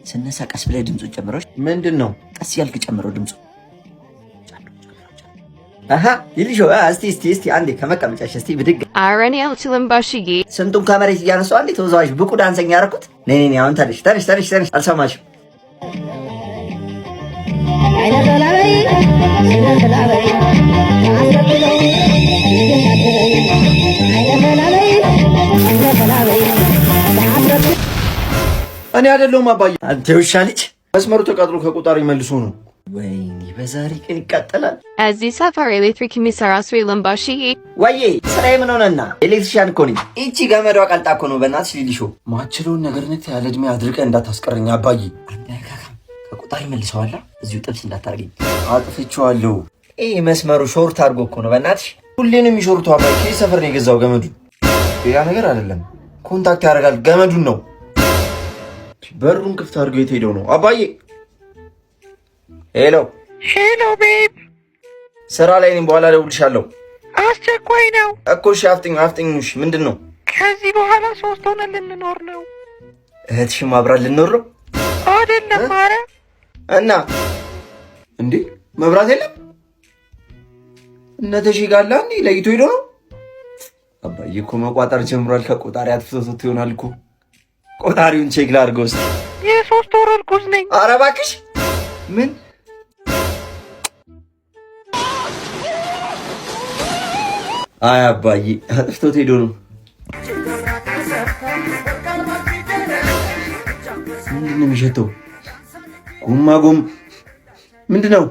ስነሳ ቀስ ብለህ ድምፁን ጨምረው። ምንድን ነው? ቀስ ያልክ ጨምረው ድምፁ። አሃ ይልሾ፣ እስቲ እስቲ እስቲ አንዴ ከመቀመጫሽ እስቲ ብድግ። ኧረ እኔ አልችልም ባሽዬ። ስንቱን ከመሬት እያነሳሁ አንዴ ተወዛዋዥ ብቁ ዳንሰኛ ያደረኩት። ነይ ነይ ነይ፣ አሁን ተነሽ ተነሽ ተነሽ ተነሽ። አልሰማሽም። እኔ አይደለሁም አባዬ። አንተ የውሻ ልጅ። መስመሩ ተቃጥሎ ከቆጣሪ መልሶ ነው። ወይኔ በዛሬ ቀን ይቃጠላል። እዚህ ሰፈር ኤሌክትሪክ የሚሰራ ሰው የለም ባሽዬ። ወዬ ስራዬ ምን ሆነና? Electrician እኮ ነኝ። ይቺ ገመዷ ቀልጣ እኮ ነው። በእናትሽ ሊሊሾ። ማችለውን ነገር ነክ ያለ እድሜ አድርቀህ እንዳታስቀረኝ አባዬ። አንተ ካካም ከቆጣሪ መልሰዋላ። እዚሁ ጥብስ እንዳታርገኝ። አጥፍቼዋለሁ። ይህ መስመሩ short አድርጎ እኮ ነው። በእናትሽ። ሁሌ ነው የሚሾርቱ አባዬ። ከዚህ ሰፈር ነው የገዛው ገመዱን። ሌላ ነገር አይደለም። Contact ያደርጋል ገመዱን ነው። በሩን ክፍት አድርገው የት ሄደው ነው አባዬ? Hello። Hello babe። ስራ ላይ ነኝ። በኋላ እደውልልሻለሁ። አስቸኳይ ነው። እኮ። እሺ አፍጥኝ አፍጥኝ። እሺ ምንድን ነው? ከዚህ በኋላ ሶስት ሆነን ልንኖር ነው። እህትሽም አብራን ልንኖር ነው? አይደለም፣ አረ። እና እንዴ መብራት የለም? እነ ተሺ ጋር አለ እንዴ? ለይቶ ሄዶ ነው። አባዬ እኮ መቋጠር ጀምሯል። ከቆጣሪ አጥፍቶት ይሆናል እኮ። ቆጣሪውን check ላድርገው እስኪ። የ3 ወር እርጉዝ ነኝ። ኧረ እባክሽ። ምን? አይ አባዬ አጥፍቶት ሄዶ ነው። ምንድን ነው የሚሸተው? ጎማ ጎም ምንድን ነው?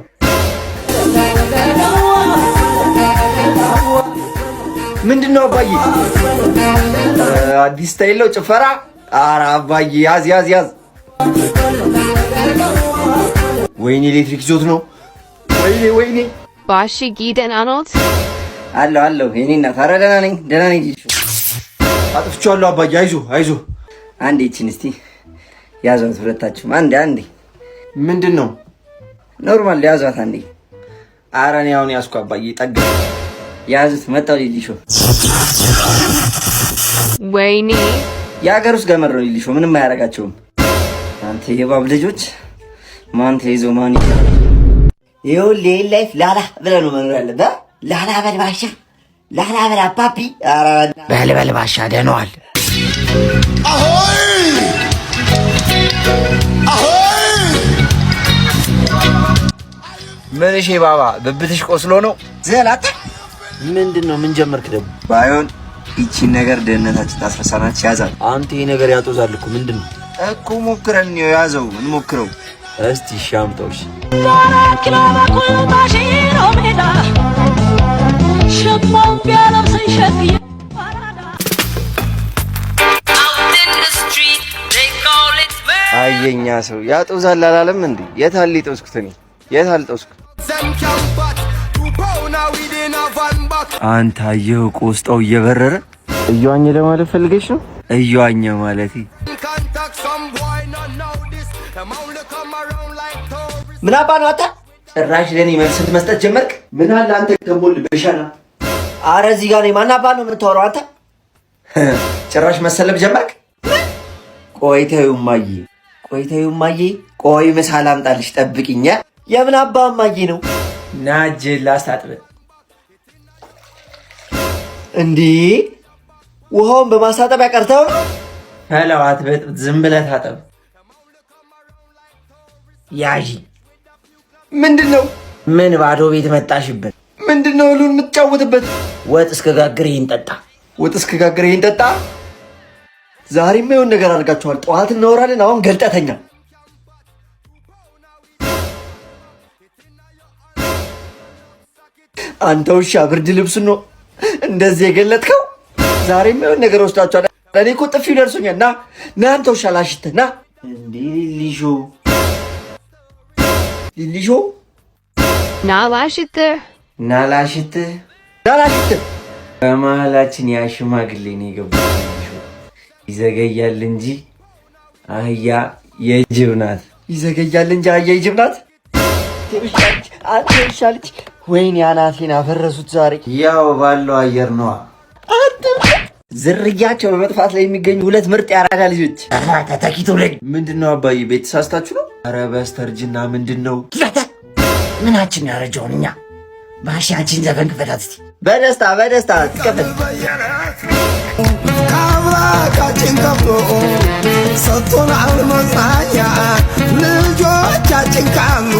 ምንድን ነው አባዬ? አዲስ style ነው ጭፈራ። ኧረ አባዬ ያዝ ያዝ ያዝ። ወይኔ ኤሌክትሪክ ይዞት ነው። ወይኔ ወይኔ። ባሽዬ ደህና ኖት? አለሁ አለሁ የኔ እናት። ኧረ ደህና ነኝ ደህና ነኝ። አጥፍቼዋለሁ አባዬ። አይዞ አይዞ። አንዴ ይቺን እስቲ ያዟት ሁለታችሁም። አንዴ አንዴ። ምንድን ነው? Normal ያዟት አንዴ። ኧረ እኔ አሁን ያዝኩ አባዬ። ጠጋ። ያዙት። መጣው ሊሊሾ። ወይኔ። የሀገር ውስጥ ገመድ ነው ሊሊሾ፣ ምንም አያደርጋቸውም። አንተ የባብ ልጆች ማን ተይዞ ማን ይያዝ? ይኸውልህ ይሄን life ላላ ብለህ ነው መኖር ያለብህ። ላላ በል ባሻ፣ ላላ በል አባቢ። ኧረ በል በል ባሻ ደህና ዋል። Ahoy! Ahoy! ምን እሺ ባባ ብብትሽ ቆስሎ ነው? ዘላታ። ምንድን ነው? ምን ጀመርክ ደግሞ? ባይሆን ይቺን ነገር ድህነታችን ታስረሳናች። ያዛል። አንተ ይሄ ነገር ያጦዛል እኮ፣ ምንድን ነው? እኮ ሞክረን ነው፣ ያዘው እንሞክረው። እስቲ እሺ አምጣው። እሺ። አየኛ ሰው ያጦዛል አላለም እንዴ? የት አለ የጦዝኩት? እኔ የት አለ ጦዝኩት? Them can bat. 2 pound of weed in a van back. አንተ አየኸው ቆስጣው እየበረረ። እየዋኘ ለማለት ፈልገሽ ነው? እየዋኘ ማለት። Contact some boy not know this. Them only come around like tourists. ምን አባ ነው አንተ? ጭራሽ ለኔ መልስ መስጠት ጀመርክ? ምን አለ አንተ ከሞል በሻና። አረ እዚህ ጋር ነኝ። ማን አባ ነው የምታወራው አንተ? ጭራሽ መሰለብ ጀመርክ? ቆይ ተይው እማዬ፣ ቆይ ተይው እማዬ፣ ቆይ ምሳ ላምጣልሽ ጠብቂኝ። የምን አባ እማዬ ነው? ና እጅህን ላስታጥብህ። እንዴ ውሃውን በማስታጠቢያ ቀርተው ነው? ፈለው አትበጥብጥ፣ ዝም ብለህ ታጠብ። ያዢ። ምንድን ነው? ምን ባዶ ቤት መጣሽብን? ምንድን ነው እህሉን የምትጫወትበት? ወጥ እስከጋግር ይህን ጠጣ። ወጥ እስከጋገረ ይሄን ጠጣ። ዛሬማ የሆነ ነገር አድርጋችኋል። ጠዋት እናወራለን። አሁን ገልጠተኛ። አንተ ውሻ ብርድ ልብሱን ነው እንደዚህ የገለጥከው? ዛሬማ የሆነ ነገር ወስዳችኋል። እኔ እኮ ጥፊው ደርሶኛል። ና ና፣ አንተ ውሻ ላሽትህ ና። እንዴ ሊሾ። ሊሊሾ። ና ላሽትህ። ና ላሽትህ። ና ላሽትህ። በመሀላችን ያ ሽማግሌ ነው የገባው። ሊሾ ይዘገያል እንጂ አህያ የጅብ ናት። ይዘገያል እንጂ አህያ የጅብ ናት። አንተ ውሻ ልጅ፣ ወይኔ አናቴን አፈረሱት ዛሬ። ያው ባለው አየር ነዋ። አንተ ዝርያቸው በመጥፋት ላይ የሚገኙ ሁለት ምርጥ የአራዳ ልጆች። ተተኪ ትውልድ። ምንድን ነው አባዬ? ቤት ተሳስታችሁ ነው? ኧረ በስተርጅና ምንድን ነው? ምናችን ያረጀውን እኛ። ባሻ አንቺን ዘፈን ክፈታት እስቲ። በደስታ በደስታ ትከፍል። ከአምላካችን ከፍሎ ሰጥቶናል መጽናኛ። ልጆቻችን ካሉ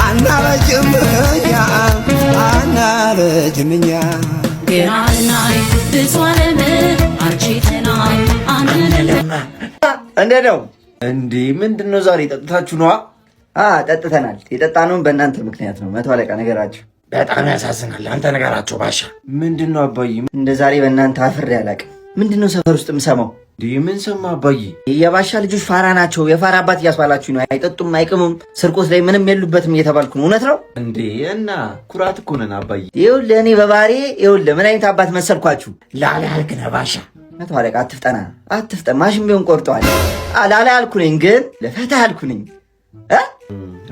አናረጅም እኛ፣ አናረጅም እኛ። እንዴት ነው? እንዴ ምንድን ነው ዛሬ ጠጥታችሁ ነዋ? ጠጥተናል። የጠጣነውን በእናንተ ምክንያት ነው። መቶ አለቃ ነገራችሁ። በጣም ያሳዝናል። አንተ ነገራቸው ባሻ። ምንድን ነው አባዬ? እንደ ዛሬ በእናንተ አፍሬ አላውቅም። ምንድን ነው ሰፈር ውስጥ የምሰማው? እንዴ ምን ሰማ አባዬ? የባሻ ልጆች ፋራ ናቸው፣ የፋራ አባት እያስባላችሁ ነው። አይጠጡም፣ አይቅሙም፣ ስርቆት ላይ ምንም የሉበትም እየተባልኩ ነው። እውነት ነው እንዴ? እና ኩራት እኮ ነን አባዬ። ይኸውልህ እኔ በባህሪ ይኸውልህ ምን አይነት አባት መሰልኳችሁ? ላላ ያልክ ነህ ባሻ። መቶ አለቃ አትፍጠና፣ አትፍጠን። ማሽን ቢሆን ቆርጠዋል። ላላ ያልኩ ነኝ፣ ግን ለፈታ ያልኩ ነኝ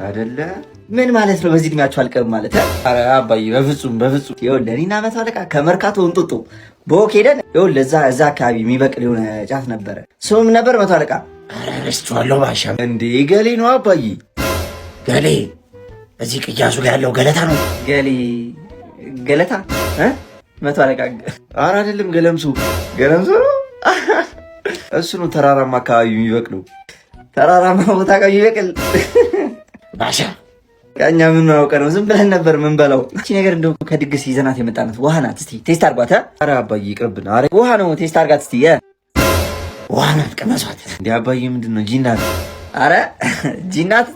አይደለ? ምን ማለት ነው? በዚህ እድሜያችሁ አልቀብም ማለት? ኧረ አባዬ በፍጹም በፍጹም። ይኸውልህ እኔና መቶ አለቃ ከመርካቶ እንጦጦ በ walk ሄደን ይኸውልህ እዛ አካባቢ የሚበቅል የሆነ ጫት ነበረ። ስሙም ነበር መቶ አለቃ? ኧረ ረስቼዋለሁ ባሻ። እንዴ ገሌ ነው አባዬ። ገሌ እዚህ ቅያሱ ጋር ያለው ገለታ ነው። ገሌ ገለታ መቶ አለቃ? ኧረ አይደለም፣ ገለምሶ ገለምሶ ነው እሱ ነው ተራራማ አካባቢ የሚበቅለው። ተራራማ ቦታ አካባቢ የሚበቅል ባሻ። እኛ ምን አውቀ ነው ዝም ብለን ነበር ምን በላው። እቺ ነገር እንደው ከድግስ ይዘናት የመጣናት ውሃ ናት። እስቲ taste አድርጓት። ኧረ አባዬ ይቅርብን። ኧረ ውሃ ነው፣ taste አድርጋት እስቲ። ውሃ ናት፣ ቅመሷት። እንዴ አባዬ ምንድን ነው ጂናት? ኧረ ጂናት።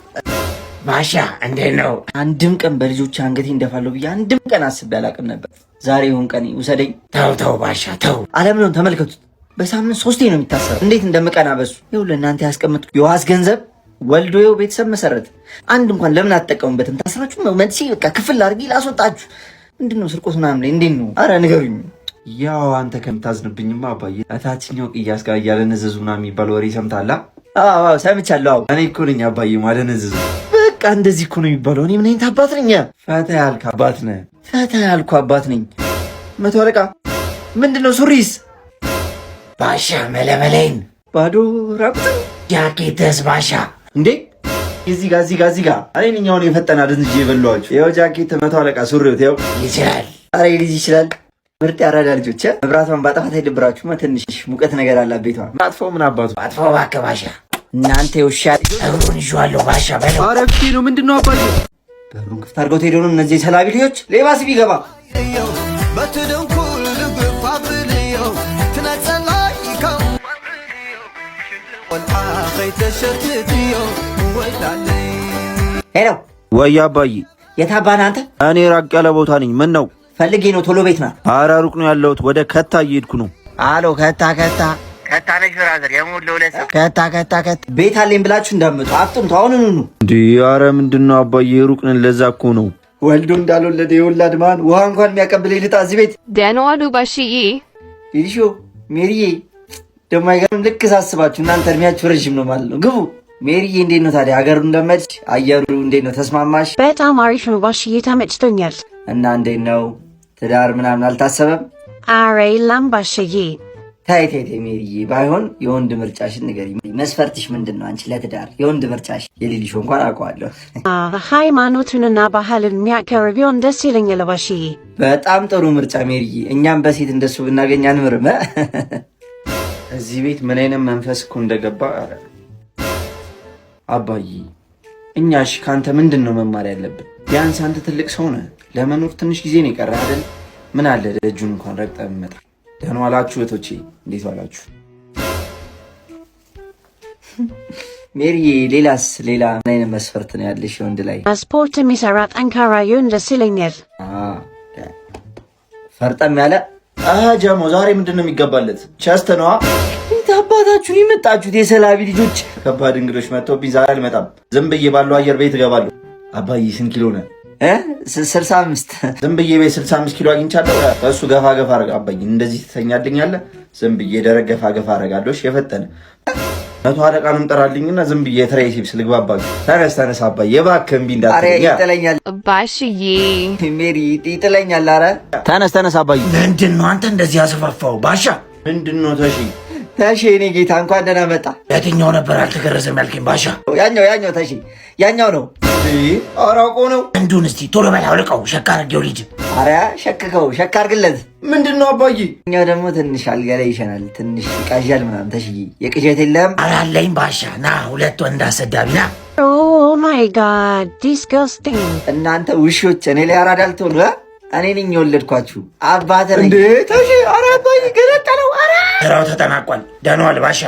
ባሻ እንዴት ነው? አንድም ቀን በልጆች አንገቴ እንደፋለሁ ብዬ አንድም ቀን አስቤ አላውቅም ነበር። ዛሬ ይሁን ቀን ውሰደኝ። ተው ተው ባሻ ተው። አለምነውን ተመልከቱት። በሳምንት 3 ነው የሚታሰረው። እንዴት እንደምቀና በሱ። ይኸውልህ እናንተ ያስቀምጥኩት የዋስ ገንዘብ ወልዶ ይኸው ቤተሰብ መሰረት። አንድ እንኳን ለምን አትጠቀሙበትም? ታስራችሁ መልሴ በቃ ክፍል አድርጌ ላስወጣችሁ። ምንድን ነው ስርቆት ምናምን ላይ እንዴት ነው? አረ ንገሩኝ። ያው አንተ ከምታዝንብኝማ አባዬ እታችኛው ቅያስ ጋር እያለነዘዙ ምናምን የሚባል ወሬ ሰምታላ? አዎ ሰምቻለሁ። እኔ እኮ ነኝ አባዬ ማለነዘዙ። በቃ እንደዚህ እኮ ነው የሚባለው። እኔ ምን አይነት አባት ነኝ? ፈታ ያልክ አባት ነህ። ፈታ ያልኩ አባት ነኝ። መቶ አለቃ ምንድን ነው ሱሪስ? ባሻ መለመለይን ባዶ ራቁትን ጃኬትስ ባሻ? እንዴ እዚህ ጋር እዚህ ጋር እዚህ ጋር እኔ ነኝ አሁን የፈጠነ አደንዝዤ የበላኋቸው። ይኸው ጃኬት መቶ አለቃ ሱሪው ይኸው ይችላል። ኧረ ልጅ ይችላል። ምርጥ ያራዳ ልጆች። መብራቷን ባጠፋት አይደብራችሁም? ትንሽ ሙቀት ነገር አላት ቤቷ። አጥፋው ምን አባቱ አጥፋው እባክህ ባሻ። እናንተ የውሻ ልጆች። እግሩን ይዤዋለሁ ባሻ በለው። ኧረ ፊቴ ነው ምንድን ነው አባዬ? በሩን ክፍት አድርገው ሄደው ነው እነዚህ የሰላቢ ልጆች። ሌባስ ቢገባ Hello ወይ አባዬ፣ የት አባህ ነህ አንተ? እኔ ራቅ ያለ ቦታ ነኝ። ምን ነው? ፈልጌ ነው፣ ቶሎ ቤት ና። ኧረ ሩቅ ነው ያለሁት፣ ወደ ከታ እየሄድኩ ነው። አሎ ከታ ከታ ከታ ነች brother፣ የሞላው ለሰው ከታ ከታ ከታ ቤት አለኝ ብላችሁ እንዳትመጡ አፍጥንቱ፣ አሁኑኑ ኑ። እንዴ ኧረ ምንድን ነው አባዬ፣ ሩቅ ነን። ለዛ እኮ ነው። ወልዶ እንዳልወለደ የወላድ ማን ውሃ እንኳን የሚያቀብለኝ ልጣ እዚህ ቤት። ደህና ዋሉ ባሽዬ። ሊሊሾ ሜሪዬ፣ ደግሞ አይገርም። ልክ ሳስባችሁ እናንተ እድሜያችሁ ረዥም ነው ማለት ነው። ግቡ። ሜሪዬ እንዴት ነው ታዲያ ሀገሩ እንደመድሽ? አየሩ እንዴት ነው ተስማማሽ? በጣም አሪፍ ነው ባሽዬ፣ ተመችቶኛል። እና እንዴት ነው ትዳር ምናምን አልታሰበም? አረ የለም ባሽዬ። ታይ ታይ ታይ ሜሪዬ፣ ባይሆን የወንድ ምርጫሽን ንገሪኝ። መስፈርትሽ ምንድን ነው አንቺ ለትዳር የወንድ ምርጫሽ? የሊሊሾ እንኳን አውቀዋለሁ። ሃይማኖቱንና ባህልን የሚያከብር ቢሆን ደስ ይለኛል ባሽዬ። በጣም ጥሩ ምርጫ ሜሪዬ። እኛም በሴት እንደሱ ብናገኝ አንምርም። እዚህ ቤት ምን አይነት መንፈስ እኮ እንደገባ። ኧረ አባዬ እኛ እሺ ከአንተ ምንድን ነው መማር ያለብን? ቢያንስ አንተ ትልቅ ሰው ነህ። ለመኖር ትንሽ ጊዜ ነው የቀረህ አይደል? ምን አለ ደጁን እንኳን ረግጠህ ብመጣ። ደህና ዋላችሁ እህቶቼ፣ እንዴት ዋላችሁ? ሜሪዬ፣ ሌላስ ሌላ ምን አይነት መስፈርት ነው ያለሽ ወንድ ላይ? ስፖርት የሚሰራ ጠንካራ ይሁን ደስ ይለኛል። ፈርጠም ያለ ጀሞ ዛሬ ምንድን ነው የሚገባለት? chest ነዋ። የት አባታችሁን የመጣችሁት የሰላቢ ልጆች? ከባድ እንግዶች መጥተውብኝ ዛሬ አልመጣም። ዝም ብዬ ባለው አየር ቤት እገባለሁ። አባዬ ስንት ኪሎ ነህ? 65። ዝም ብዬ ቤት 65 ኪሎ አግኝቻለሁ። እሱ ገፋ ገፋ አረጋ። አባዬ እንደዚህ ትተኛልኛለህ? ዝም ብዬ ደረግ ገፋ ገፋ አረጋለሁ። እሺ የፈጠነ መቶ አለቃንም ጠራልኝና ዝም ብዬ triceps ልግባባችሁ። ተነስ ተነስ አባዬ እባክህ እምቢ አረ እንዳትለኝ። ይጥለኛል፣ ባሽዬ። ሜሪ ይጥለኛል። አረ ተነስ ተነስ አባዬ። ምንድን ነው አንተ እንደዚህ ያስፋፋው? ባሻ ምንድን ነው ተሺ? ተሺ የኔ ጌታ እንኳን ደህና መጣ። የትኛው ነበር አልተገረዘም ያልከኝ ባሻ? ያኛው ያኛው ተሺ ያኛው ነው። ኧረ አውቆ ነው። አንዱን እስቲ ቶሎ በል አውልቀው፣ ሸካ አድርጌው ልጅ። አረ ሸክከው ሸክ አድርግለት። ምንድን ነው አባዬ? እኛው ደግሞ ትንሽ አልጋ ላይ ይሸናል፣ ትንሽ ይቃዣል ምናምን። ተሽዬ የቅዠት የለም። ኧረ አለኝ ባሻ። ና ሁለት ወንድ አሰዳቢ ና። Oh my God, disgusting. እናንተ ውሾች እኔ ላይ አራዳ ልትሆኑ እ? እኔ ነኝ የወለድኳችሁ አባትህ ነኝ። እንዴ ተሺ! ኧረ አባዬ ገነጠለው! ኧረ ስራው ተጠናቋል። ደህና ዋል ባሻ።